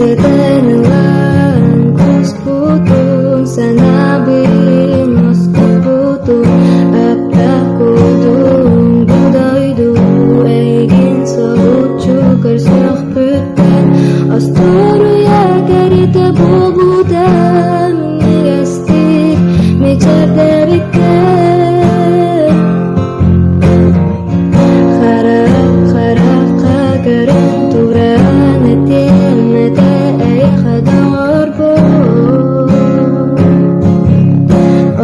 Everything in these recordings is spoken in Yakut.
Сэтэн ылан куспутун, санаабын оскоппутун, Аптаах кутум бу дойду эйигин соһуччу көрсөхпүттэн Остуоруйа кэритэ буолбута минньигэстик мичээрдээбиккэр Харах-харахха көрөн туран этиэм этэ эйиэхэ доҕорбун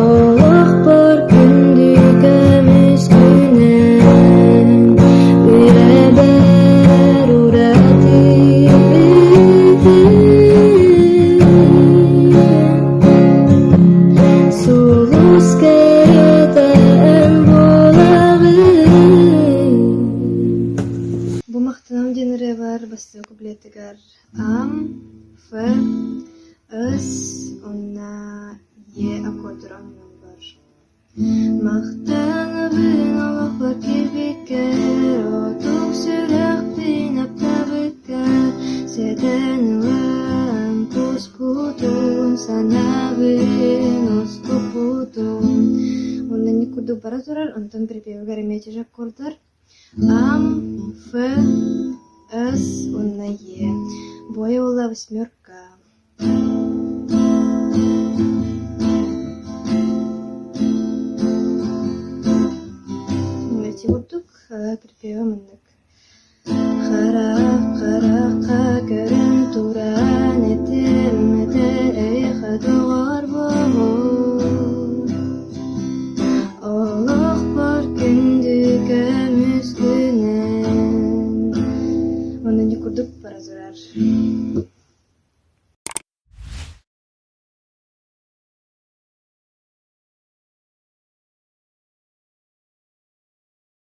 Олохпор күндү көмүс күнэн үйэбэр ураты Сулус кэриэтэ эн буолаҕын. Бу махтанам диэн ырыабар бастакы куплетыгар Ам, Ф, С уонна Е аккордара оонньууллар. Махтанабын олохпор киирбиккэр, отук сүрэхпин аптаабыккар, сэтэн ылан куспутун, санаабын оскоппутун. Уонна инник курдук бара турар, онтон припевигэр эмиэ чэчик аккордар Ам, Ф, С уонна Е. Буойа уола восьмерка. Ити курдук припева маннык.